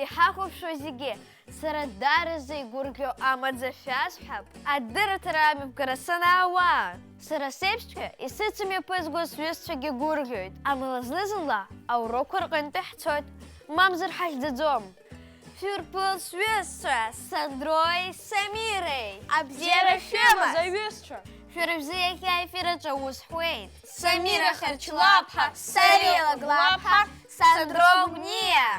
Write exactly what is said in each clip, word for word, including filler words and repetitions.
Иҳахәаԥшуа зегьы, сара даараӡа игәырӷьо амаӡа шәасҳәап, адырраҭара амҩаԥгара санаауа. Сара сеиԥшҵәҟьа исыцымҩаԥызго сҩызцәагьы гәырӷьоит, амала зны-зынла аурокқәа рҟынтә иаҳцоит, мамзар ҳахьӡаӡом. Шәырԥыл сҩызцәа, Сандрои Самиреи! Абзиара шәымаз, аҩызцәа! Шәара шәзы иахьа аефир аҿы аус ҳуеит Самира Харчлаԥҳа, Сариа Лаглаԥҳа, Сандро Гәниа!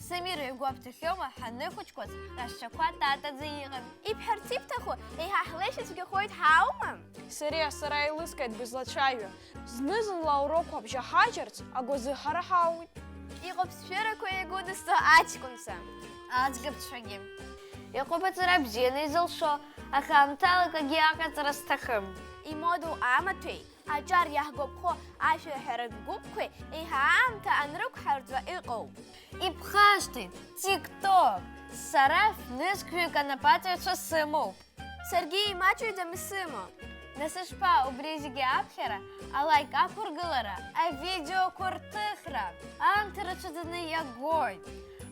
Самира игәы абҭахьоума, ҳаныхәыҷқәаз ҳҟазшьақәа татаӡа иҟан. Ибҳәарц ибҭаху, еиҳа ҳлеишьа цәгьахоит ҳәа аума? Сариа, сара еилыскааит бызлацәажәо. Зны-зынла аурокқәа бжьаҳажьырц агәазыҳәара ҳауит. Иҟоуп сшәырақәа иагәыдысҵо аҷкәынцәа. Аӡӷабцәагьы. Иҟоуп аҵара бзианы изылшо, аха аамҭалакгьы аҟаҵара сҭахым. Имодоу амаҭәеи аҿар иаҳгәаԥхо ашәаҳәаратә гәыԥқәеи еиҳа аамҭа анрықәҳарҵо иҟоуп. Ибхашҭит, TikTok! Сара фнызқьҩык анапаҵаҩцәа сымоуп. Саргьы имаҷҩӡам исымоу. Нас ишԥа, убри зегьы аԥхьара, алаик ақәыргылара, авидеоқәа рҭыхра, аамҭа рацәаӡаны иагоит.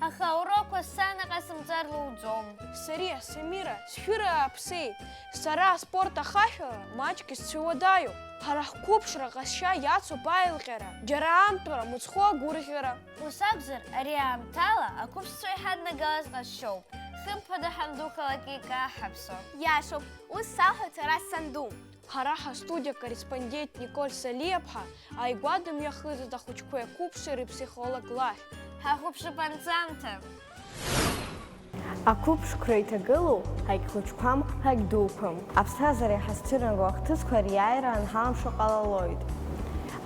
Аха аурокқәа санаҟасымҵар луӡом. Сариа, Самира, сшәыра ааԥсеит. Сара аспорт ахашәала маҷк исцәыуадаҩуп. Ҳара ҳқәыԥшра ҟазшьа иацуп аилҟьара, џьара аамҭоура мыцхәы агәырӷьара. Ус акәзар, ари аамҭала ақәыԥшцәа иҳаднагалаз ҟазшьоуп. Хымԥада ҳандухалак еикаҳаԥсо. Иашоуп, ус салҳәоит сара санду. Ҳара ҳастудиа акорреспондент Николь Салиаԥҳа ааигәа дымҩахыҵит ахәыҷқәеи ақәыԥшреи рыԥсихолог лахь. Ҳахәаԥшып анҵамҭа. Ақәыԥшқәра иҭагылоу ҳагьхәыҷқәам, ҳагьдуқәам. Аԥсҭазаара иҳазцәырнаго ахҭысқәа риааира анҳалымшо ҟалалоит.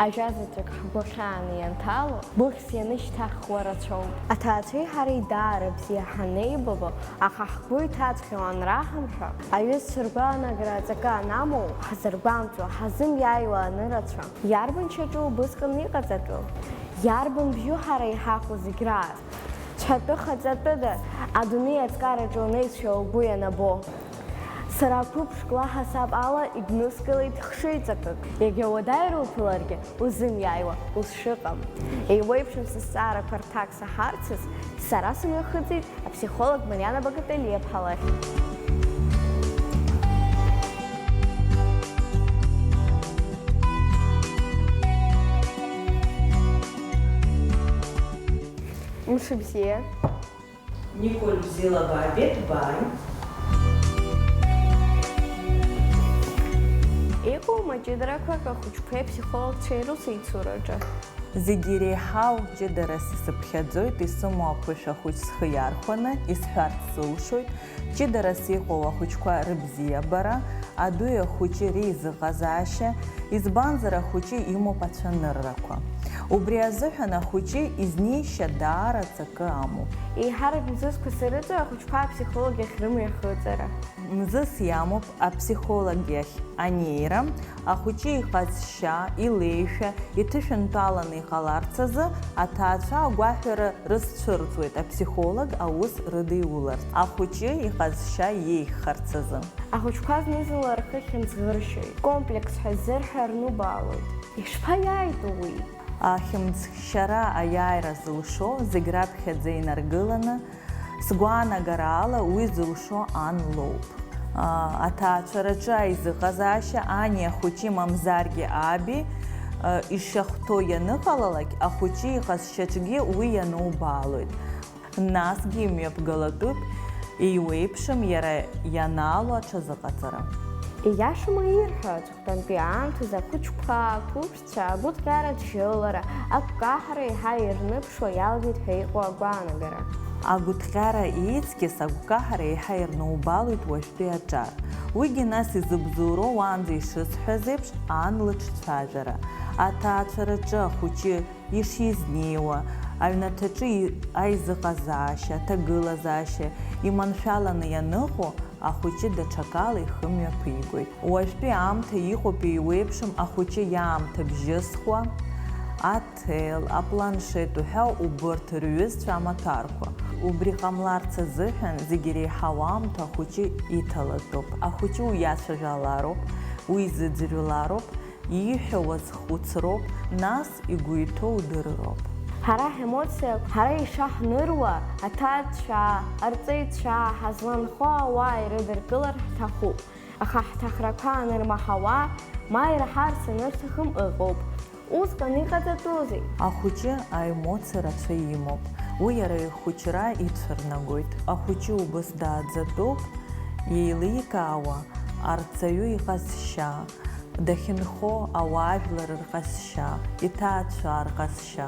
Ажәа заҵәык ҳгәахьааны ианҭало, быхьс ианышьҭаҳхуа рацәоуп. Аҭаацәеи ҳареи даара бзиа ҳанеибабо, аха ҳгәы иҭаҵәҟьоу анраҳамҳәа, аҩызцәа ргәаанагара аҵакы анамоу, ҳзыргәамҵуа, ҳазымиааиуа анырацәа, иарбан шьаҿа убысҟан иҟаҵатәу? Иарбан бжьу ҳара иҳахәо зегь раасҭа? Цәҳәатәы хаҵатәыда адунеи аҵкараҿы унеицәа угәы ианабо? Сара қәыԥшк лаҳасаб ала игәныскылеит хшыҩҵакык. Иагьа уадаҩра уԥыларгьы узымиааиуа ус шыҟам. Еиуеиԥшым сызҵаарақәа рҭак саҳарцаз, сара сымҩахыҵит аԥсихолог Мариана Багателиаԥҳа лахь. Мшыбзиа. Николь, бзиала баабеит, бааи. Иҟоума ҷыдарақәак ахәыҷқәеи аԥсихологцәеи русеицураҿы? Зегьы иреиҳау ҷыдарас исыԥхьаӡоит исымоу аԥышәа хәыҷ схы иархәаны, исҳәарц сылшоит, ҷыдарас иҟоу ахәыҷқәа рыбзиабара, адуи ахәыҷи реизыҟазаашьа, избанзар, ахәыҷы имоуп ацәаныррақәа. Убри азыҳәан ахәыҷы изнеишьа даара аҵакы амоуп. Еиҳарак мзызқәа сарыҵоит ахәыҷқәа аԥсихолог иахь рымҩахыҵара. Мзызс иамоуп аԥсихолог иахь анеира, ахәыҷы иҟазшьа, илеишәа иҭышәынтәаланы иҟаларц азы аҭаацәа агәаҳәара рызцәырҵуеит аԥсихолог аус рыдиуларц, ахәыҷы иҟазшьа иеиӷьхарц азы. Ахәыҷқәа зны-зынла рхы хьымӡӷыршьоит, комплекс ҳәа ззырҳәо рнубаалоит. Ишԥаиааитәу уи? Ахьымӡӷшьара аиааира зылшо зегь раԥхьаӡа инаргыланы, сгәаанагараала уи зылшо ан лоуп. Аҭаацәараҿы аизыҟазаашьа ани ахәыҷи мамзаргьы аби ишахәҭоу ианыҟалалак, ахәыҷы иҟазшьаҿгьы уи ианубаалоит. Насгьы имҩаԥгалатәуп еиуеиԥшым иара ианаало аҽазыҟаҵара. Ииашоума ирҳәо, аҵыхәтәантәи аамҭазы ақәыџьқәа, ақәыԥшцәа, агәыҭҟьаратә шьылара, агәкаҳара еиҳа ирныԥшуа иалагеит ҳәа иҟоу агәаанагара? Агәыҭҟьара иҵкьыс агәкаҳара еиҳа ирнубалоит уажәтәи аҿар. Уигьы нас изыбзоуроу уаанӡа ишысҳәаз еиԥш ан лыҿцәажәара. Аҭаацәараҿы ахәыҷы ишизнеиуа, аҩнаҭаҿы и-, аизыҟазаашьа, аҭагылазаашьа иманшәаланы ианыҟоу, ахәыҷы даҽакала ихы мҩаԥигоит. Уажәтәи аамҭа иҟоуп еиуеиԥшым ахәыҷы иаамҭа бжьызхуа, аҭел, апланшет уҳәа убырҭ рҩызцәа амаҭәарқәа. Убри ҟамларц азыҳәан зегь иреиҳау аамҭа ахәыҷы иҭалатәуп. Ахәыҷы уиацәажәалароуп, уизыӡырҩлароуп, ииҳәауа зхәыцроуп, нас игәы иҭоу удырроуп. Ҳара ҳемоциақәа, ҳара ишаҳныруа, аҭаацәа, арҵаҩцәа ҳазланхо ауаа ирыдыркылар ҳҭахуп, аха ҳҭахрақәа анырмаҳауа, ма ираҳарц анырҭахым ыҟоуп. Усҟан иҟаҵатәузеи? Ахәыҷы аемоциа рацәа имоуп. Уи иара ихәыҷра ицәырнагоит. Ахәыҷы убыс дааӡатәуп, иеиликаауа арҵаҩы иҟазшьа, дахьынхо ауаажәлар рҟазшьа, иҭаацәа рҟазшьа.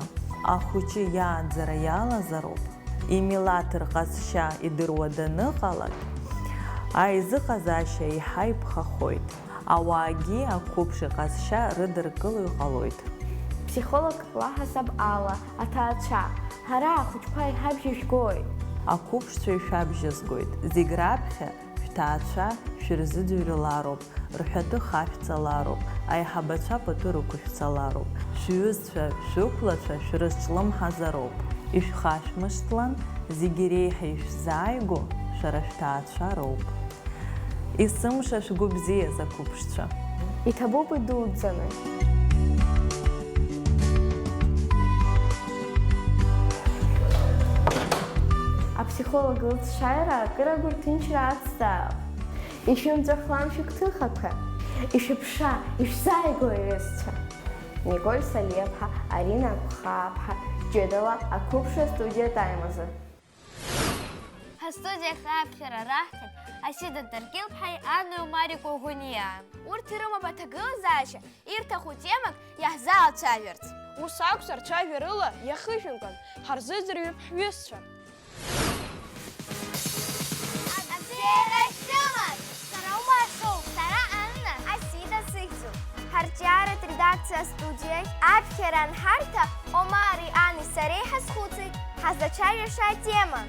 Ахәыҷы иааӡара иалазароуп. Имилаҭ рҟазшьа идыруа даныҟалак, аизыҟазаашьа еиҳа иԥхахоит. Ауаагьы ақәыԥш иҟазшьа рыдыркыло иҟалоит. Ԥсихологк лаҳасаб ала, аҭаацәа, ҳара ахәыҷқәа иҳабжьыжәгоит. Ақәыԥшцәа ишәабжьызгоит, зегь раԥхьа шәҭаацәа шәырзыӡырҩлароуп, рҳәатәы хашәҵалароуп, аиҳабацәа пату рықәышәҵалароуп, шәҩызцәа, шәықәлацәа шәрызҿлымҳазароуп. Ишәхашәмыршҭлан, зегь иреиҳа ишәзааигәоу шәара шәҭаацәа роуп. Есымша шәгәы бзиаз, ақәыԥшцәа! Иҭабуп идуӡӡаны. Аԥсихолог лыцшьааира акыр агәырҭынчра ацзаап. Ишәымҵәахлан шәыгәҭыхақәа, ишәыԥша, ишәзааигәоу аҩызцәа! Николь Салиаԥҳа, Арина Аԥхааԥҳа, ҷыдала ақәыԥшра астудиа Time азы. Ҳастудиахь аԥхьара раҳҭеит Асида Даргьылԥҳаи Анна Омари Кәагәаниа. Урҭ ирымоуп аҭагылазаашьа, ирҭаху темак иаҳзалацәажәарц. Ус акәзар, цәажәарыла иахышәымкын, ҳарзыӡырҩып ҳҩызцәа. Абзиара шәымаз! Сара Омар соуп. Сара Анна. Асида сыхьӡуп. Ҳарҿиаратә редакциа астудиахь аԥхьара анҳарҭа, Омари Ани сареи ҳазхәыцит ҳазлацәажәаша атема.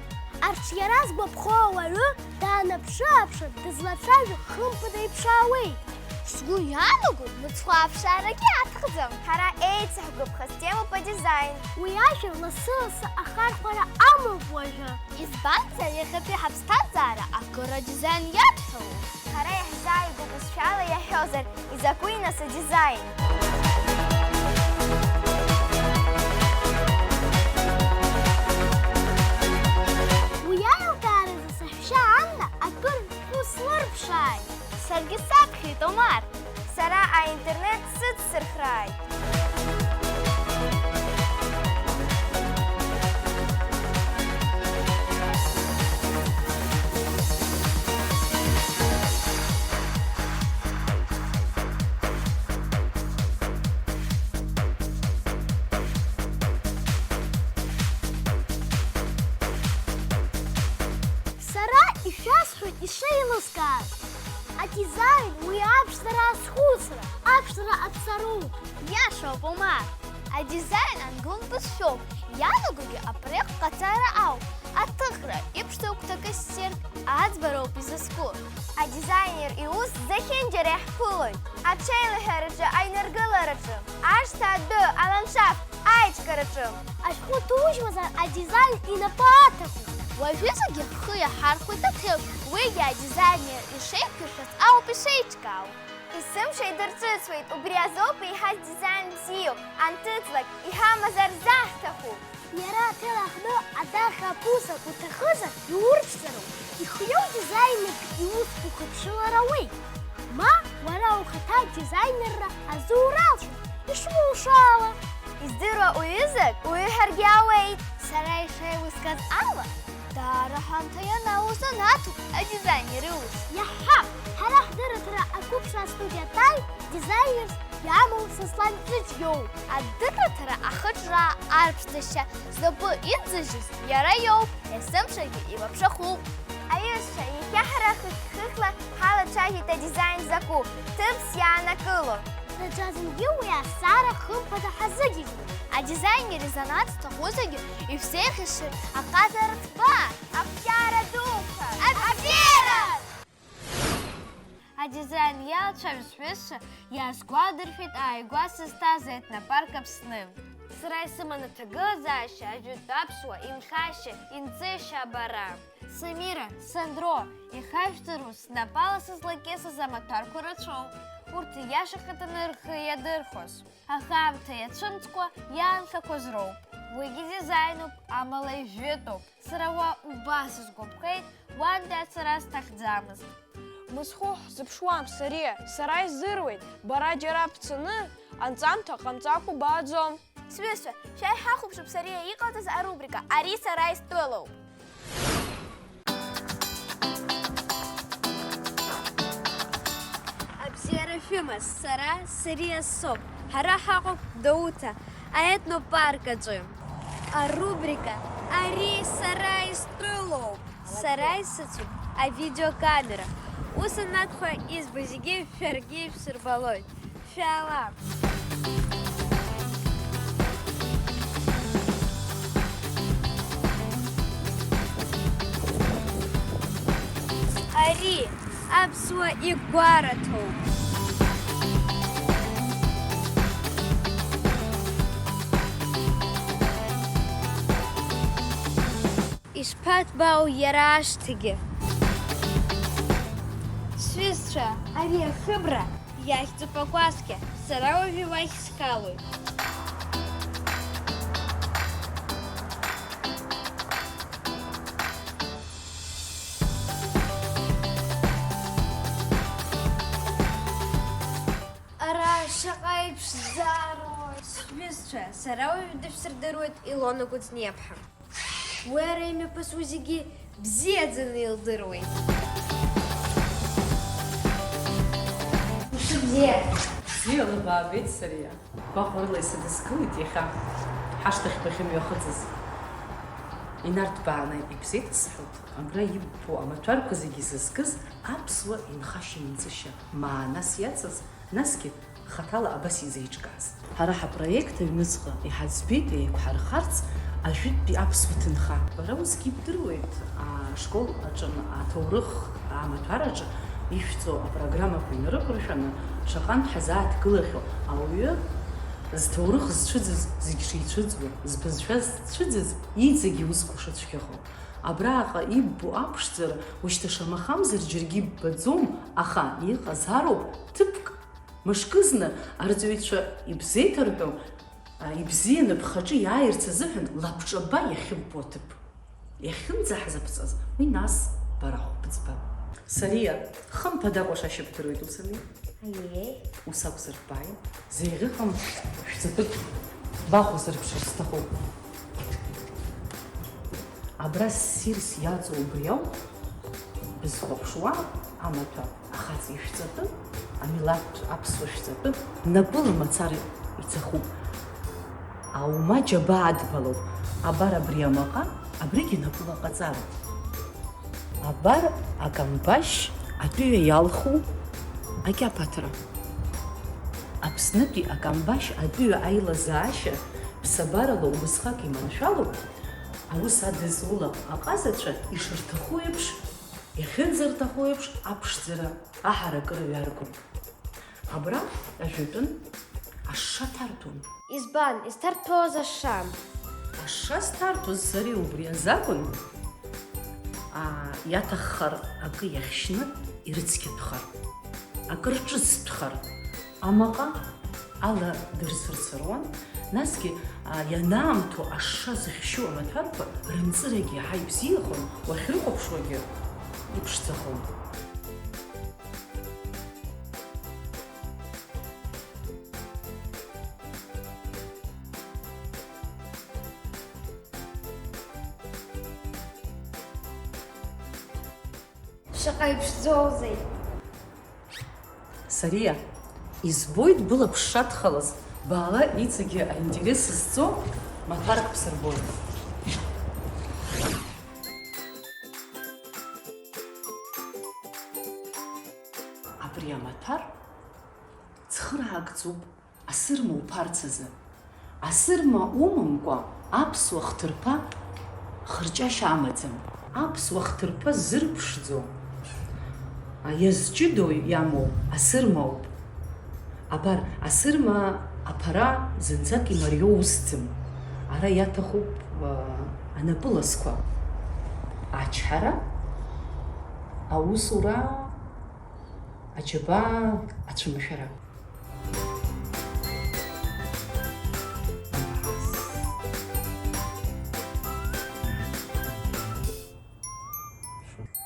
Арҿиара згәаԥхо ауаҩы даанаԥшы-ааԥшыр, дызлацәажәо хымԥада иԥшаауеит. Сгәы иаанагоит, мыцхәы аԥшаарагьы аҭахӡам. Ҳара еицаҳгәаԥхаз темоуп адизаин. Уи ажәа лассы-лассы ахархәара амоуп уажәы. Избанзар, иахьатәи ҳаԥсҭазаара акыр адизаин иадҳәалоуп. Ҳара иаҳзааигәоу бызшәала иаҳҳәозар, изакәи нас адизаин? Уи аилкааразы саҳәшьа Анна акыр шәҟәы слырԥшааит. Саргьы саԥхьеит, Омар. Сара аинтернет сыцсырхрааит. Сара ишәасҳәоит ишеилыскааз. Адизаин уи аԥшӡара азхәыцра, аԥшӡара аҵароуп. Иашоуп, Омар. Адизаин ангылатәу бызшәоуп, иаанагогьы апроект ҟаҵара ауп. Аҭыхра, иԥшӡоу гәҭакы ссирк, аӡбароуп изызку. Адизайнер иус зехьынџьара иаҳԥылоит аҽеилаҳәараҿы, аиныргылараҿы, ашҭа адәы, аландшафт аиҿкаараҿы. Ашәҟәы ҭужьуазар адизаин инапы аҭахуп. Уажәы зегьы ҳхы иаҳархәоит аҭыԥ, уигьы адизайнер ишеиқәиршәаз ауп ишеиҿкаау. Есымша идырҿыцуеит, убри азоуп еиҳа дизаин бзиоу анҭыҵлак, иҳамазар заҳҭаху. Иара аҭел аҟны адаҟьа аԥуса уҭахызар, иурԥшӡароуп. Ихиоу дизаинерк иус ухыԥшылар ауеит. Ма уара ухаҭа дизаинерра азура алшоит, ишулшо ала. Издыруа уҩызак уҩҳаргьы ауеит. Сара ишеилыскааз ала, даара ҳамҭа ианауу занааҭуп адизаинер иус. Иаҳҳәап, ҳара ҳдырраҭара ақәыԥшра астудиа Time дизаинерс иамоу Сослан Ҷыҷ иоуп. Адырраҭара ахыҿра арԥшӡашьа знапы иӡыжьыз иара иоуп, есымшагьы илаԥшахуп. Аиашьцәа, иахьа ҳара хыхь-хыхьла ҳалацәажәеит адизаин закәу ҭыԥс иаанакыло. Даҽазынгьы уи азҵаара хымԥада ҳазыгьежьуеит. Адизаинер изанааҭ зҭаху зегьы ишәзеиӷьасшьоит аҟазара ҭбаа! Ақәҿиара дуқәа! Абзиара! Адизаин иалацәажәоз ҳҩызцәа иаазгәалдыршәеит ааигәа сызҭаз аетнопарк Аԥсны. Сара исыман аҭагылазаашьа, ажәытә аԥсуа, инхашьа, инҵышьа абара. Самира, Сандро, ихашәҵару снапала сызлакьысыз амаҭәарқәа рацәоуп. урҭ ииашахеит рхы иадырхәоз. Аӷарҭа иацәымҵкәа иаанхақәаз роуп. Уигьы дизаинуп, амала ижәытәуп. Сара уа убас исгәаԥхеит, уантәи ацара сҭахӡамызт. Мыцхәы ҳзыԥшуам, Сариа, сара издыруеит, бара џьара бцаны анҵамҭа ҟамҵакәа бааӡом. Сҩызцәа, шәа иҳахәаԥшып Сариа иҟалҵаз арубрика «Ари сара истәылоуп». Абзиара шәымаз, сара Сариа соуп. Ҳара ҳаҟоуп Дауҭа аетнопарк аҿы. Арубрика «Ари сара истәылоуп». Сара исыцуп авидеокамера. Ус анакәха, избо зегьы шәаргьы ишәсырбалоит. Шәаала! Ари аԥсуа игәараҭоуп. Ишԥаҭбаау иара ашҭагьы! Сҩызцәа, ари ахыбра иахьӡуп акәасқьа, сара уажәы уахь схалоит. Ара шаҟа иԥшӡароу! Сҩызцәа, сара уажәы дышәсырдыруеит Илона Кәыҵниаԥҳа. Уи ара имҩаԥысуа зегьы бзиаӡаны илдыруеит. Мшыбзиа! Бзиала баабеит, Сариа. Гәахәарыла исыдыскылеит иахьа ҳашҭахь бахьымҩахыҵыз. Инарҭбааны ибзеиҭасҳәоит, абра иббо амаҭәарқәа зегьы зызкыз аԥсуа инхашьа-имҵышьа, маанас иаҵаз, насгьы хаҭала абас изеиҿкааз. Ҳара ҳапроект аҩныҵҟа иҳаӡбеит еиқәҳархарц ажәытәтәи аԥсуа ҭынха. Бара усгьы ибдыруеит, ашкол аҿы аҭоурых амаҭәараҿы ишәҵо апрограммақәа инарықәыршәаны шаҟантә ҳазааҭгылахьоу ауаҩы зҭоурых зцәыӡыз зегь шицәыӡуа, збызшәа зцәыӡыз иҵегь иусқәа шыцәгьахо. Абраҟа иббо аԥшӡара ушьҭа шамахамзар џьаргьы иббаӡом, аха иҟазароуп ҭыԥк. Мышкызны арҵаҩцәа ибзеиҭарҳәо, а, ибзианы бхаҿы иааирц азыҳәан лабҿаба иахьыббо аҭыԥ. Иахьынӡаҳзаԥҵаз, уи нас бара ҳәа быӡбап. Сариа, хымԥадакәа шашьыбдыруеит, ус ами? Аиеи. Ус акәзар бааи, зеиӷьыҟам шәҵатәык бахәозар бшәыр сҭахуп. Абра ссирс иаҵоу убри ауп, бызхәаԥшуа амаҭәа. Ахаҵа ишәҵатәы, амилаҭтә аԥсуа шәҵатәы напыла мацара иҭахуп. Аума џьабаа адбалоуп. Абар абри амаҟа, абригьы напыла ҟаҵароуп. Абар акамбашь атәыҩа иалху акьаԥаҭра. Аԥснытәи акамбашь атәыҩа аилазаашьа ԥсабарала убасҟак иманшәалоуп, аус адызулап аҟазацәа ишырҭаху еиԥш, иахьынӡарҭаху еиԥш аԥшӡара аҳаракыра ҩаргоит. Абра ажәытәан ашша ҭарҭәон. Избан изҭарҭәоз ашша? Ашша зҭарҭәоз сареи убри азакәын, аа, иаҭаххар акы иахьшьны ирыцқьатәхар, акыр ҿыцтәхар, амаҟа ала дырцәырцәыруан, насгьы, аа, ианаамҭоу ашша зыхьшьу амаҭәарқәа рымҵырагьы иаҳа ибзиахон, уахьрыхәаԥшуагьы иԥшӡахон. Шаҟа иԥшӡоузеи! Сариа, избоит былаԥш шадхалаз, баала иҵегьы аинтерес зҵоу маҭәарк бсырбоит. Абри амаҭәар цхыраагӡоуп асырма уԥарц азы. Асырма умамкәа аԥсуа хҭырԥа хырҷашьа амаӡам. Аԥсуа хҭырԥа зырԥшӡо, а, иазҷыдоу иамоу асырма ауп. Абар, асырма аԥара зынӡак имариоу усӡам. Ара иаҭахуп, а, анапыласқәа, ачҳара, аусура, Аџьабаа ацәымшәара.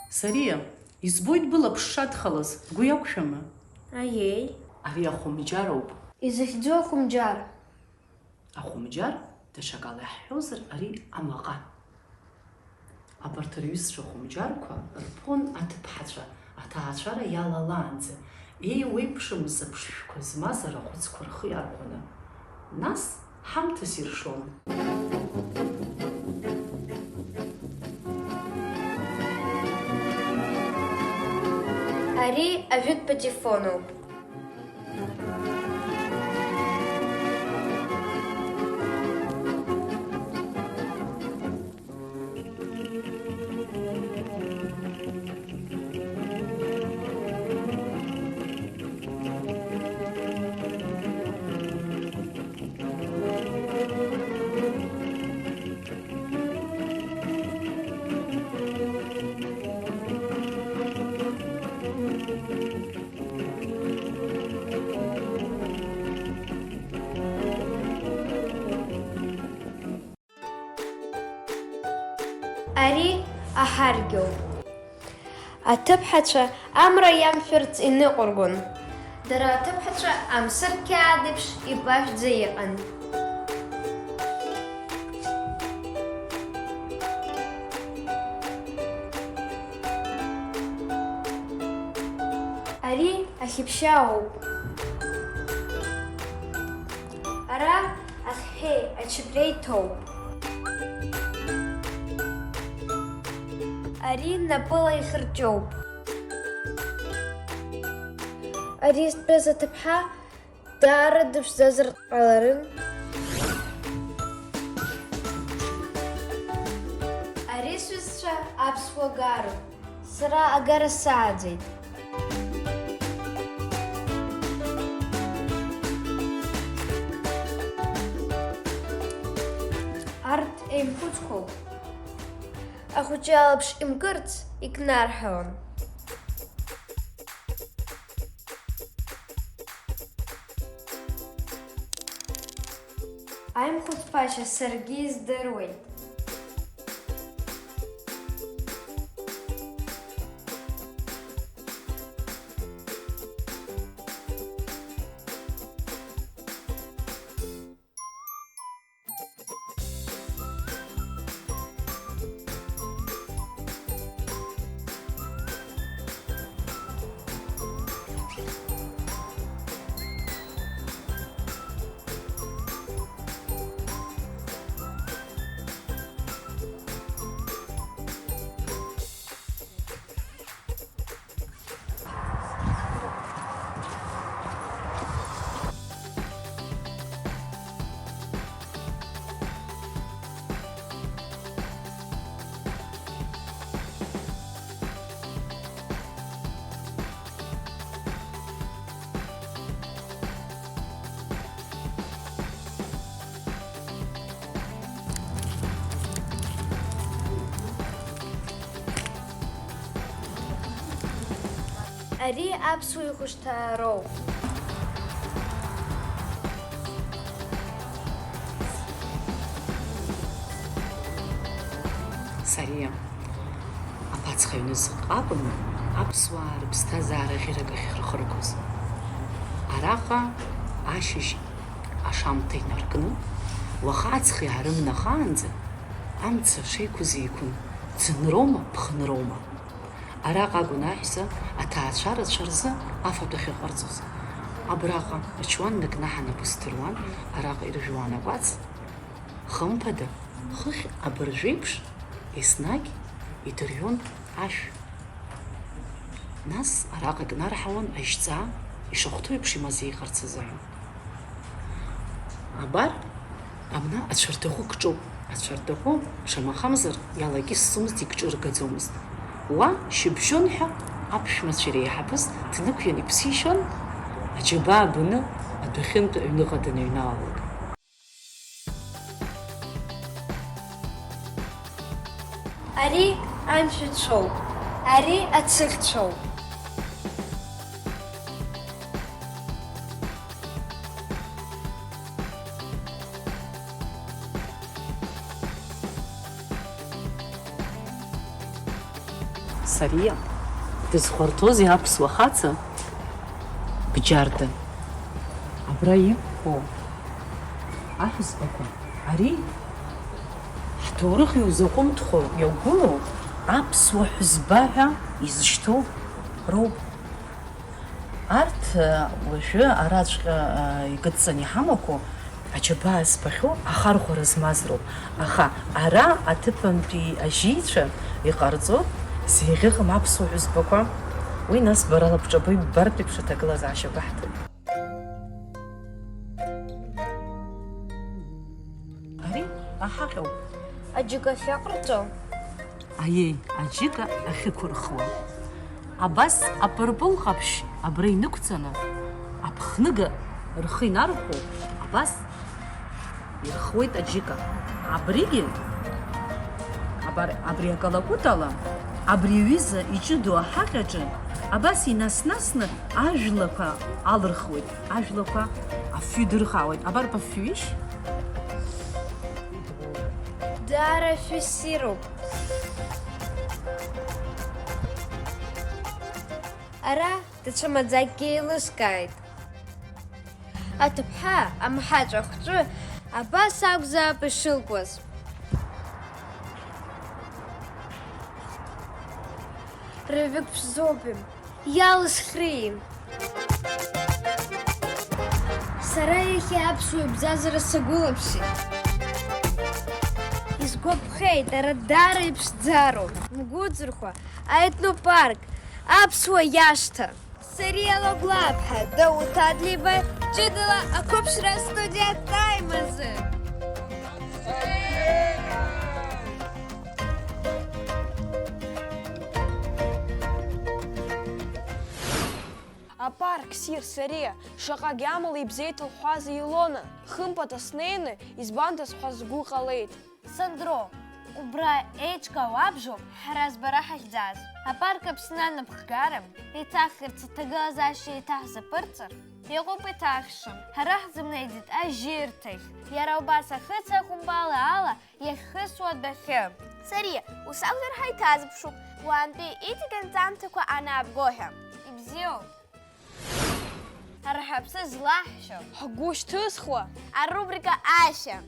Сариа, избоит былаԥш шадхалаз, бгәы иақәшәама? Аиеи. Ари ахәымџьароуп. Изахьӡу ахәымџьар? Ахәымџьар, даҽакала иаҳҳәозар, ари амаҟа. Абарҭ рҩызцәа хәымџьарқәа рԥон аҭыԥҳацәа аҭаацәара иалалаанӡа, еиуеиԥшымыз аԥшшәқәа змаз арахәыцқәа рхы иархәаны, нас ҳамҭас иршон. Ари ажәытә патефоноуп. Ари аҳаргьоуп. Аҭыԥҳацәа амра иамшәарц иныҟәыргон. Дара аҭыԥҳацәа амсырқьаад еиԥш иԥашәӡа иҟан. Ари ахьыԥшьаауп. Ара ахҳәеи ачабреи ҭоуп. Ари напыла ихырҷоуп. Ари зтәыз аҭыԥҳа даара дыԥшӡазар ҟаларын. Ари сҩызцәа аԥсуа гаруп. Сара агара сааӡеит. Арҭ еимхәыцқәоуп. Ахәыҷы алаԥш имкырц икнарҳауан. Аимхәыц ԥашьа саргьы издыруеит. Ари аԥсуа ихәышҭаароуп. Сариа, аԥацха аҩны зыҟа акәын аԥсуаа рыԥсҭазаара ӷьырак ахь рхыргоз. Араҟа ашьыжь ашамҭа инаркны, уаха аҵх иаарымнахаанӡа, амца шеиқәыз еиқәын, ӡынроума, ԥхынроума. Араҟа акәын аҳәса аҭаацәа рацәа рзы афатә ахьыҟарҵоз. Абраҟа ачуан дыкнаҳаны агәы сҭыруан, араҟа иржәуан акәац. Хымԥада, хыхь абыржәеиԥш, еснагь идырҩон ашә. Нас араҟа икнарҳауан ажьҵаа, ишахәҭоу еиԥш имазеихарц азыҳәан. Абар, абна ацәардаӷәы кҿоуп. Ацәардаӷәы, шамахамзар, иалакьысӡомызт, икҿыргаӡомызт. Уа, шьыбжьон ҳәа аԥшәмацәа иреиҳабыз днықәиан иԥсишьон, аџьабаа баны адәахьынтә аҩныҟа даныҩналалак. Ари амшәацәоуп, ари ацыӷцәоуп. Сариа, дызхәарҭоузеи аԥсуа хаҵа бџьарда? Абра иқәԥо аҳәызбақәа, ари ҳҭоурых иузаҟәымҭхо иагәылоу аԥсуа ҳәызба ҳәа изышьҭоу роуп. Арҭ, э, уажәы араҵәҟьа, э, икыдҵаны иҳамақәоу аџьабаа збахьоу ахархәара змаз роуп, аха ара аҭыԥантәи ажьеицәа иҟарҵо зеиӷьыҟам аԥсуа ҳәызбақәа, уи нас бара лабҿаба иббартә еиԥш аҭагылазаашьа баҳҭоит. Ари аҳаҟьоуп. Аџьыка ахьаҟарҵо? Аиеи, аџьыка ахьықәырхуа. Абас апырпыл ҟаԥшь абра инықәҵаны, аԥхныга рхы инархәо, абас ирхуеит аџьыка. Абригьы, абар, абри акалакутала, абри аҩыза иҷыдоу аҳаҟьаҿы, абас инас-насны ажәлақәа алырхуеит, ажәлақәа афҩы дырхаауеит. Абар бафҩышь? Даара шәыссируп. Ара даҽа маӡакгьы еилыскааит. Аҭыԥҳа амҳаҵә ахәҵәы абас акәзаап ишылкуаз. Рыҩнык ԥшӡоуп. Иалысхри! Сара иахьа аԥсуа ибзазара сагәылаԥшит. Исгәаԥхеит, ара даара иԥшӡароуп. Мгәыӡырхәа, аетнопарк, аԥсуа иашҭа. Сариа Лагәлаԥҳа, Дауҭ Адлеиба, ҷыдала ақәыԥшра астудиа Time азы. Апарк ссир Сариа, шаҟагь амала ибзеиҭылҳәазеи Илона, хымԥада снеины, избандаз ҳәа сгәы ҟалеит. Сандро, убра еиҿкаау абжоуп ҳара збара ҳахьӡаз. Апарк Аԥсны анапхгара еиҭахгарц аҭагылазаашьа еиҭаҳзаԥырҵыр, иҟоуп еиҭахша. Ҳара ҳзымнеиӡеит ажьырҭахь. Иара убас ахыц ахәымпал ала иахьхысуа адәахьы. Сариа, ус акәзар ҳаиҭазыԥшуп, уаантәи иҵегь анҵамҭақәа анаабго ҳәа. Ибзиоуп. Ҳара ҳаԥсы злаҳшьо. Ҳгәы шьҭызхуа. Арубрика Ашьа.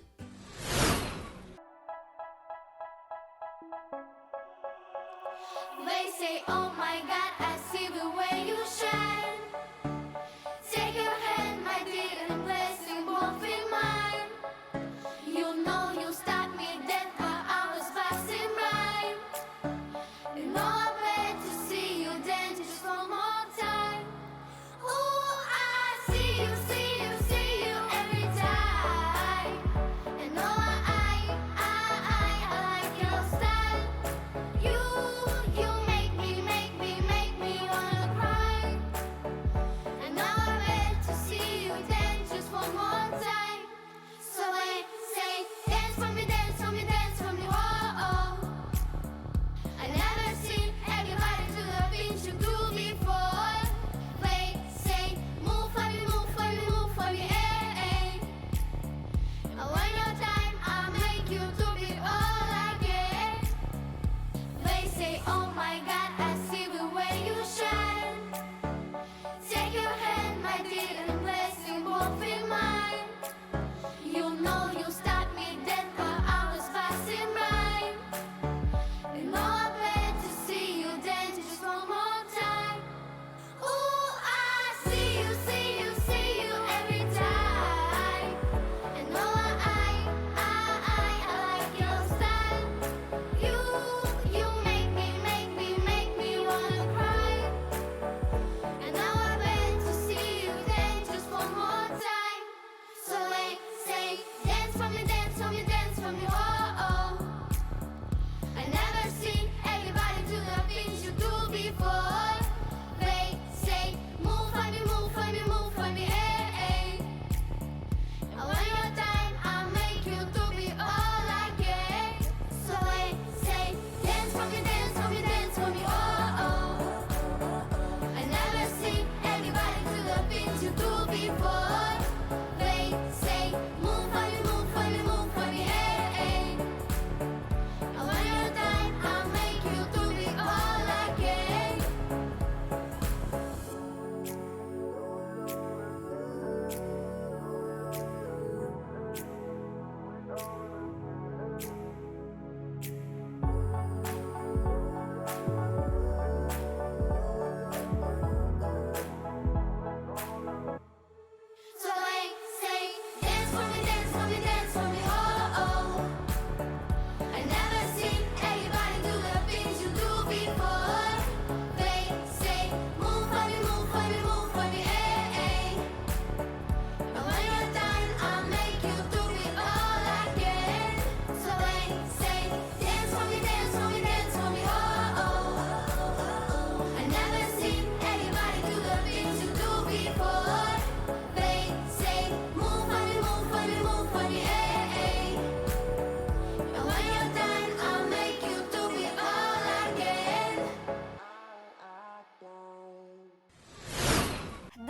They say, "Oh my God, I see the way you shine." Take your hand, my dear, and place it both in mine. You know you stopped me dead while I was passing by. And all I plan to see you then just one more time. Ooh, I see you, see you, see you every time. And oh, I, I, I, I like your style. You, you make me, make me, make me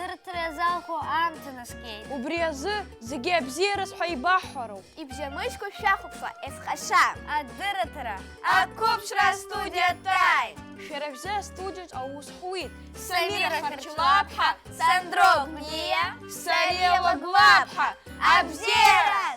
Адырраҭара иазалху аамҭа наскьеит. Убри азы зегьы абзиараз ҳәа ибаҳҳәароуп. Ибжьамыжькәа шәахәаԥшуа, ефхаша! Адырраҭара! Ақәыԥшра астудиа ҭааит! Шәара шәзы астудиаҿ аус ҳуит Самира Харчлаԥҳа, Сандро Гәниа, Сариа Лагәлаԥҳа. Абзиараз!